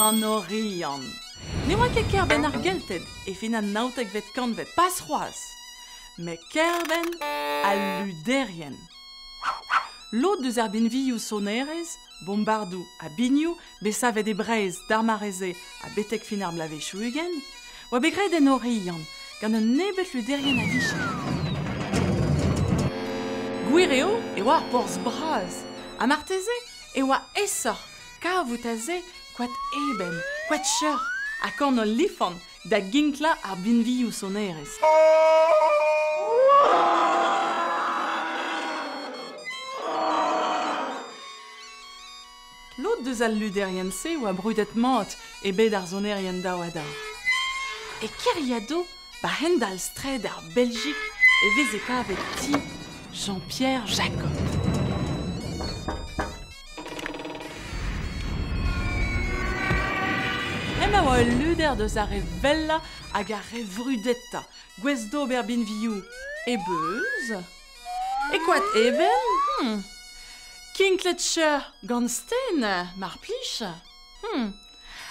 An Oriant. Ne oa ket kêr-benn ar Gelted e fin an naontekvet kantved, pas c'hoazh, met kêr-benn al luderien. Lod eus ar binvioù sonerezh, bombardoù ha binioù bet savet e Breizh d'ar mare-se ha betek fin ar bloavezhioù 20, oa bet graet en Oriant gant un nebeud luderien a-vicher. Gwir eo e oa ar porzh bras ha marteze e oa aesoc'h kavout aze koad eben, koad cheuc'h ha korn olifant da ginklañ ar binvioù sonerezh. Lod deus al luderien-se oa brudet mat e bed ar sonerien daou-ha-daou. E Keriado, ba hent-dall straed ar Beljik e veze kavet ti Jean-Pierre Jacob. Hemañ oa ul luder deus ar re wellañ hag ar re vrudetañ, gouest d'ober binvioù e beuz, e koad eben, kinklet cheuc'h gant sten, mar plij.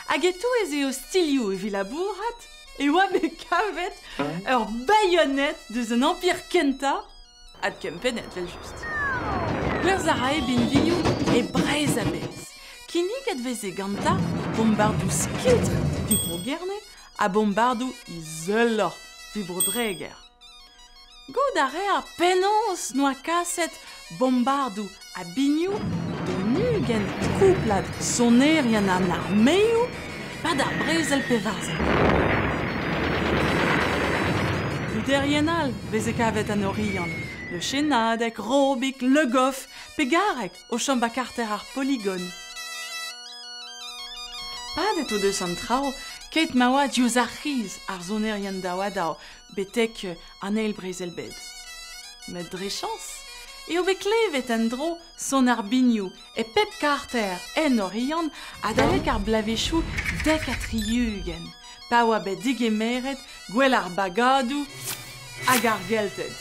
Hag e-touez e ostilhoù evit labourat e oa bet kavet ur baioned deus an Empire kentañ, adkempennet evel-just. Gwerzhañ a rae binvioù e Breizh a-bezh. Kinniget veze gantañ bombardoù skiltr evit Bro-Gerne ha bombardoù izeloc'h evit Bro-Dreger. Goût a reer penaos n'oa kaset bombardoù ha binioù d'un 20 kouplad sonerien an armeoù 'pad ar brezel 14. Luderien all 'veze kavet en Oriant, Le Chenadec, Robic, Le Goff pe Garreg o chom 'ba karter ar Poligone. Padet o deus an traoù keit ma oa diouzh ar c'hiz ar sonerien daou-ha-daou betek an Eil Brezel-bed. Met dre chañs eo bet klevet en-dro son ar binioù e pep karter en Oriant adalek ar bloavezhioù 70 pa oa bet degemeret gwell ar bagadoù hag ar Gelted.